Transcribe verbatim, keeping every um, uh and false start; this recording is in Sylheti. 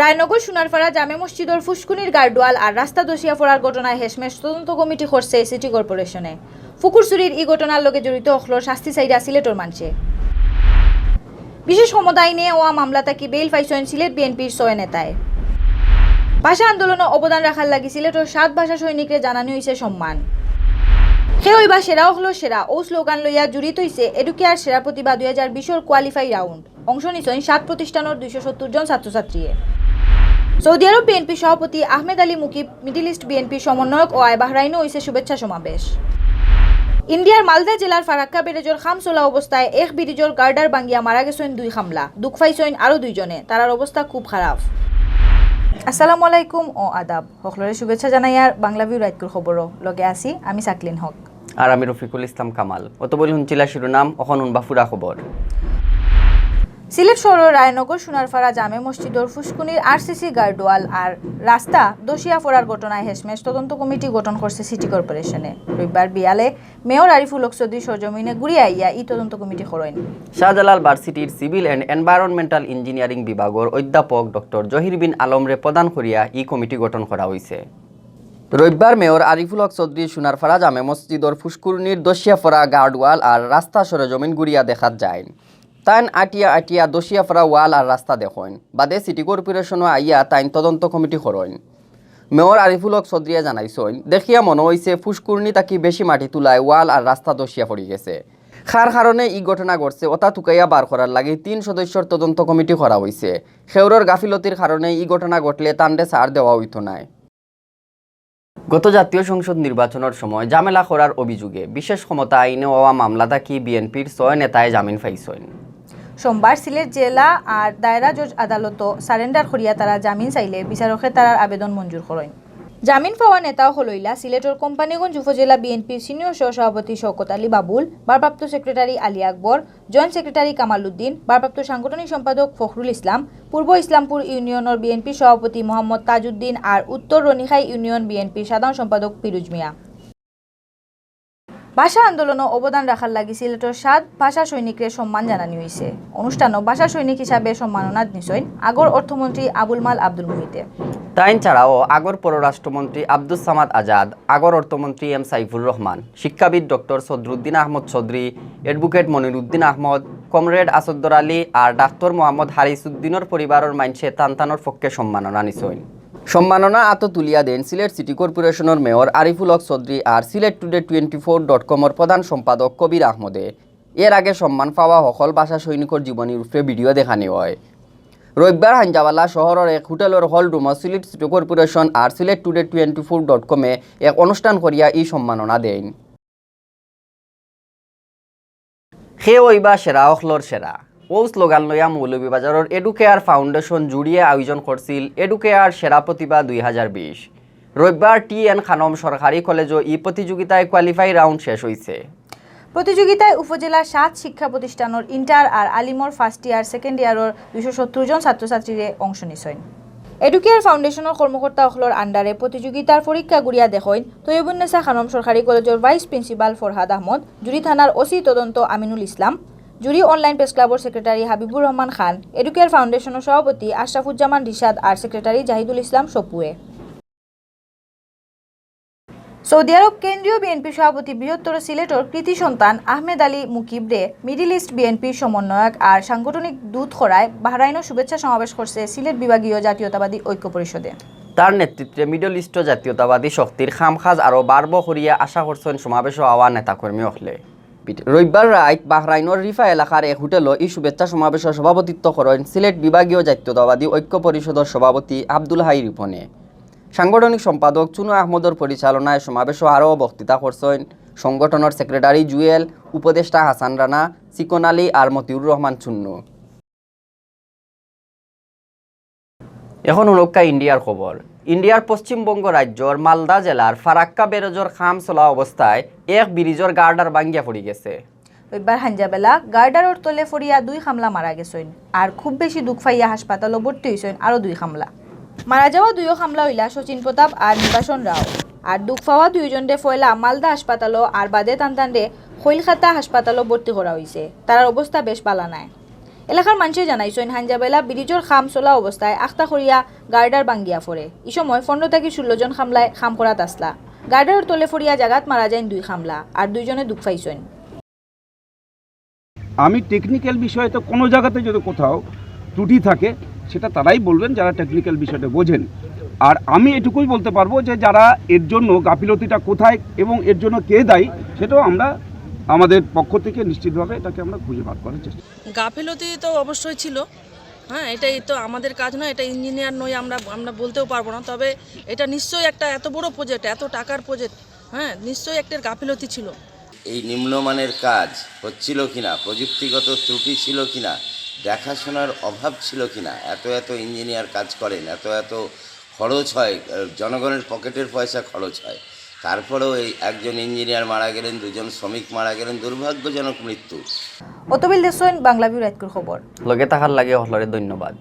রায়নগর সোনারপাড়া জামে মসজিদর ফুসকুনির গার্ডওয়াল আর রাস্তা ধসিয়া পড়ার ঘটনায় হেশমেশ তদন্ত কমিটি করছে সিটি কর্পোরেশনে। ফুকুর চুরির ই ঘটনার লগে জড়িত অকলর শাস্তি চাইরা সিলেটর মানষে। বিশেষ ক্ষমতা আইনে অওয়া মামলা থাকি বেইল পাইছইন সিলেট বিএনপির ছয় নেতায়। ভাষা আন্দোলনো অবদান রাখার লাগি সিলেটর সাত ভাষা সৈনিকরে জানানি অইছে সম্মান। কে অইবা সেরা অকলর সেরা, অউ স্লোগান লইয়া জুরিত অইছে এডুকেয়ার সেরা প্রতিভা দুই হাজার বিশর কোয়ালিফাই রাউন্ড। অংশ নিছইন সাত প্রতিষ্ঠানর দুইশো সত্তর জন ছাত্রছাত্রীয়ে। সৌদি আরব বিএনপি সভাপতি আহমেদ আলী মুকিব, মিডল ইস্ট বিএনপির সমন্বয়ক অওয়ায় বাহরাইনো অইছে শুভেচ্ছা সমাবেশ। ইন্ডিয়ার মালদা জেলার ফারাক্কা ব্যারেজর কাম চলা অবস্থায় এক ব্রিজর গার্ডার ভাঙ্গিয়া মারা গেছইন দুই কামলা, দুখ পাইছইন আরো দুইজনে, তারার অবস্থা খুব খারাপ। আসসালামু আলাইকুম ও আদাব, হকলরে শুভেচ্ছা জানাইয়ার বাংলা ভিউ রাইতকুর খবরও লগে আছি আমি সাকলিন হক। আর আমি রফিকুল ইসলাম কামাল। অত বলি হুনছিলা শিরোনাম, অখন হুনবা পুরা খবর। সিলেট শহরর রায়নগর সোনারপাড়া জামে মসজিদর ফুসকুনির আরসিসি গার্ডওয়াল আর রাস্তা ধসিয়া পড়ার ঘটনায় হেশমেশ তদন্ত কমিটি গঠন করছে সিটি কর্পোরেশনে। রবিবার বিয়ালে মেয়র আরিফুল হক চৌধুরী সরজমিনে ঘুরিয়া আইয়া ই তদন্ত কমিটি করইন। শাহজালাল ভার্সিটির সিভিল অ্যান্ড এনভায়রনমেন্টাল ইঞ্জিনিয়ারিং বিভাগর অধ্যাপক ডক্টর জহির বিন আলমরে প্রধান করিয়া ই কমিটি গঠন করা অইছে। রবিবার মেয়র আরিফুল হক চৌধুরী সোনারপাড়া জামে মসজিদর ফুসকুনির ধসিয়া পড়া গার্ডওয়াল আর রাস্তা সরজমিন ঘুরিয়া দেখাত যাইন। তাইন আটিয়া আটিয়া ধসিয়া পড়া ওয়াল আর রাস্তা দেখইন। বাদে সিটি কর্পোরেশনো আইয়া তাইন তদন্ত কমিটি করইন। মেয়র আরিফুল হক চৌধুরীয়ে জানাইছইন, দেখিয়া মনো অইছে ফুসকুনি থাকি বেশি মাটি তুলায় ওয়াল আর রাস্তা ধসিয়া পড়ি গেছে। কার কারণে ই ঘটনা ঘটছে অতা তুকাইয়া বার করার লাগি তিন সদস্যর তদন্ত কমিটি করা অইছে। কেউরর গাফিলতির কারণে ই ঘটনা ঘটলে তানরে ছাড় দেওয়া অইতো নায়। গত জাতীয় সংসদ নির্বাচনর সময় ঝামেলা করার অভিযোগে বিশেষ ক্ষমতা আইনে অওয়া মামলা থাকি বিএনপির ছয় নেতায় জামিন পাইছইন। সোমবার সিলেট জেলা আর দায়রা জজ আদালতো সারেন্ডার করিয়া তারা জামিন চাইলে বিচারকে তারার আবেদন মঞ্জুর করইন। জামিন পাওয়া নেতা অকল অইলা সিলেটর কোম্পানীগঞ্জ উপজেলা বিএনপির সিনিয়র সহসভাপতি শওকত আলী বাবুল, ভারপ্রাপ্ত সেক্রেটারি আলী আকবর, জয়েন্ট সেক্রেটারি কামাল উদ্দিন, ভারপ্রাপ্ত সাংগঠনিক সম্পাদক ফখরুল ইসলাম, পূর্ব ইসলামপুর ইউনিয়নর বিএনপির সভাপতি মোহাম্মদ তাজউদ্দিন আর উত্তর রনিখাই ইউনিয়ন বিএনপির সাধারণ সম্পাদক পিরুজ মিয়া। ভাষা আন্দোলনো অবদান রাখার লাগি সিলেটর সাত ভাষা সৈনিকরে সম্মান জানানি অইছে। অনুষ্ঠানো ভাষা সৈনিক হিসাবে সম্মাননা নিছইন আগর অর্থমন্ত্রী আবুল মাল আব্দুল মুহিতে। তাইন ছাড়াও আগর পররাষ্ট্রমন্ত্রী আব্দুস সামাদ আজাদ, আগর অর্থমন্ত্রী এম সাইফুর রহমান, শিক্ষাবিদ doctor Sadruddin Ahmad Chowdhury, advocate Moniruddin Ahmad, comrade Asaddar Ali আর ডাক্তার মোহাম্মদ হারিসুদ্দিনর পরিবারর মানষে তান তানর পক্ষে সম্মাননা নিছইন। সম্মাননা আতো তুলিয়া দেন সিলেট সিটি কর্পোরেশনর মেয়র আরিফুল হক চৌধুরী আর Sylhet today twenty four dot কমর প্রধান সম্পাদক কবির আহমদে। এর আগে সম্মান পাওয়া হকল ভাষা সৈনিকর জীবনীর উপরে ভিডিও দেখানি অয়। রবিবার হাঞ্জাবালা শহরর এক হোটেলর হল রুমো সিলেট সিটি কর্পোরেশন আর Sylhet today twenty four dot কমে এক অনুষ্ঠান করিয়া ই সম্মাননা দেইন। কে অইবা সেরা অকলর সেরা, অউ স্লোগান লইয়া মৌলভীবাজারর এডুকেয়ার ফাউন্ডেশন জুরিয়ে আয়োজন করছিল এডুকেয়ার সেরা প্রতিভা দুই হাজার বিশ। রবিবার টি এন খানম সরকারি কলেজো ই প্রতিযোগিতায় কোয়ালিফাই রাউন্ড শেষ অইছে। প্রতিযোগিতায় উপজেলার সাত শিক্ষা প্রতিষ্ঠানর ইন্টার আর আলিমর ফার্স্ট ইয়ার, সেকেন্ড ইয়ারর দুইশো সত্তর জন ছাত্রছাত্রীরে অংশ নিছইন। এডুকেয়ার ফাউন্ডেশনর কর্মকর্তা অকলর আন্ডারে প্রতিযোগিতার পরীক্ষা ঘুরিয়া দেখইন তৈয়বুন্নেসা খানম সরকারি কলেজর ভাইস প্রিন্সিপাল ফরহাদ আহমদ, জুরি থানার ওসি তদন্ত আমিনুল ইসলাম, জুরি অনলাইন প্রেস ক্লাবর সেক্রেটারি হাবিবুর রহমান খান, এডুকেয়ার ফাউন্ডেশনর সভাপতি আশরাফুজ্জামান রিশাদ আর সেক্রেটারি জাহিদুল ইসলাম সপুয়ে। সৌদি আরব কেন্দ্রীয় বিএনপির সভাপতি বৃহত্তর সিলেটর কৃতি সন্তান আহমেদ আলী মুকিবরে মিডল ইস্ট বিএনপির সমন্বয়ক আর সাংগঠনিক দূত করায় বাহরাইনো শুভেচ্ছা সমাবেশ করছে সিলেট বিভাগীয় জাতীয়তাবাদী ঐক্য পরিষদে। তার নেতৃত্বে মিডল ইস্ট জাতীয়তাবাদী শক্তির কামকাজ আরো বাড়বো করিয়া আশা করছেন সমাবেশো আওয়া নেতাকর্মী অকলে। রবিবার রাইত বাহরাইনর রিফা এলাকার এক হোটেলো ই শুভেচ্ছা সমাবেশো সভাপতিত্ব করেন সিলেট বিভাগীয় জাতীয়তাবাদী ঐক্য পরিষদর সভাপতি আব্দুল হাই রিপনে। সাংগঠনিক সম্পাদক চুনু আহমদর পরিচালনায় সমাবেশো আরও বক্তৃতা করছেন সংগঠনর সেক্রেটারি জুয়েল, উপদেষ্টা হাসান রানা, চিকন আলী আর মতিউর রহমান চুন্নু। এখন হুনউক্কা ইন্ডিয়ার খবর। ইন্ডিয়ার পশ্চিমবঙ্গ রাজ্যর মালদা জেলার ফারাক্কা ব্যারেজর কাম চলা অবস্থায় এক ব্রিজর গার্ডার ভাঙ্গিয়া পড়ি গেছে। রবিবার হাঞ্জাবেলা গার্ডারর তলে পড়িয়া দুই কামলা মারা গেছইন, আর খুব বেশি দুখ পাইয়া হাসপাতালো ভর্তি অইছইন আরো দুই কামলা। মারা যাওয়া দুইও কামলা অইলা শচীন প্রতাপ আর নিবাসন রাও, আর দুখ পাওয়া দুইজনরে পয়লা মালদা হাসপাতালো আর বাদে তান তানরে খৈলকাতা হাসপাতালো ভর্তি করা অইছে। তারার অবস্থা বেশ বালা নায়। এলাকার মানষে জানাইছইন, হাইঞ্জাবাইলা ব্রিজর কাম চলা অবস্থায় আখতা করিয়া গার্ডার ভাঙ্গিয়া পড়ে। ই সময় পনরো থাকি ষোলো জন কামলায় কাম করাত আছলা। গার্ডারর তলে পড়িয়া জাগাত মারা যাইন দুই কামলা, আর দুইজনে দুখ পাইছইন। আমি টেকনিক্যাল বিষয়ে তো কোনো জায়গাতে যদি কোথাও ত্রুটি থাকে, সেটা তারাই বলবেন যারা টেকনিক্যাল বিষয়টা বোঝেন। আর আমি এটুকুই বলতে পারবো যে যারা এর জন্য, গাফিলতিটা কোথায় এবং এর জন্য কে দায়ী, সেটাও আমরা আমাদের পক্ষ থেকে নিশ্চিতভাবে এটাকে আমরা খুঁজে বার করার চেষ্টা। গাফিলতি তো অবশ্যই ছিল। হ্যাঁ, এটাই তো আমাদের কাজ নয়, এটা ইঞ্জিনিয়ার নই, আমরা আমরা বলতেও পারবো না। তবে এটা নিশ্চয়ই একটা এত বড় প্রজেক্ট, এত টাকার প্রজেক্ট, হ্যাঁ, নিশ্চয়ই একটা গাফিলতি ছিল। এই নিম্নমানের কাজ হচ্ছিল কিনা, প্রযুক্তিগত ত্রুটি ছিল কিনা, দেখাশোনার অভাব ছিল কিনা, এত এত ইঞ্জিনিয়ার কাজ করেন, এত এত খরচ হয়, আহ, জনগণের পকেটের পয়সা খরচ হয়, তারপরেও এই একজন ইঞ্জিনিয়ার মারা গেলেন, দুজন শ্রমিক মারা গেলেন, দুর্ভাগ্যজনক মৃত্যু। অতবিল দেশইন, বাংলা ভিউ, রাইতকুর খবর। লগে থাকার লাগি হকলরে ধন্যবাদ।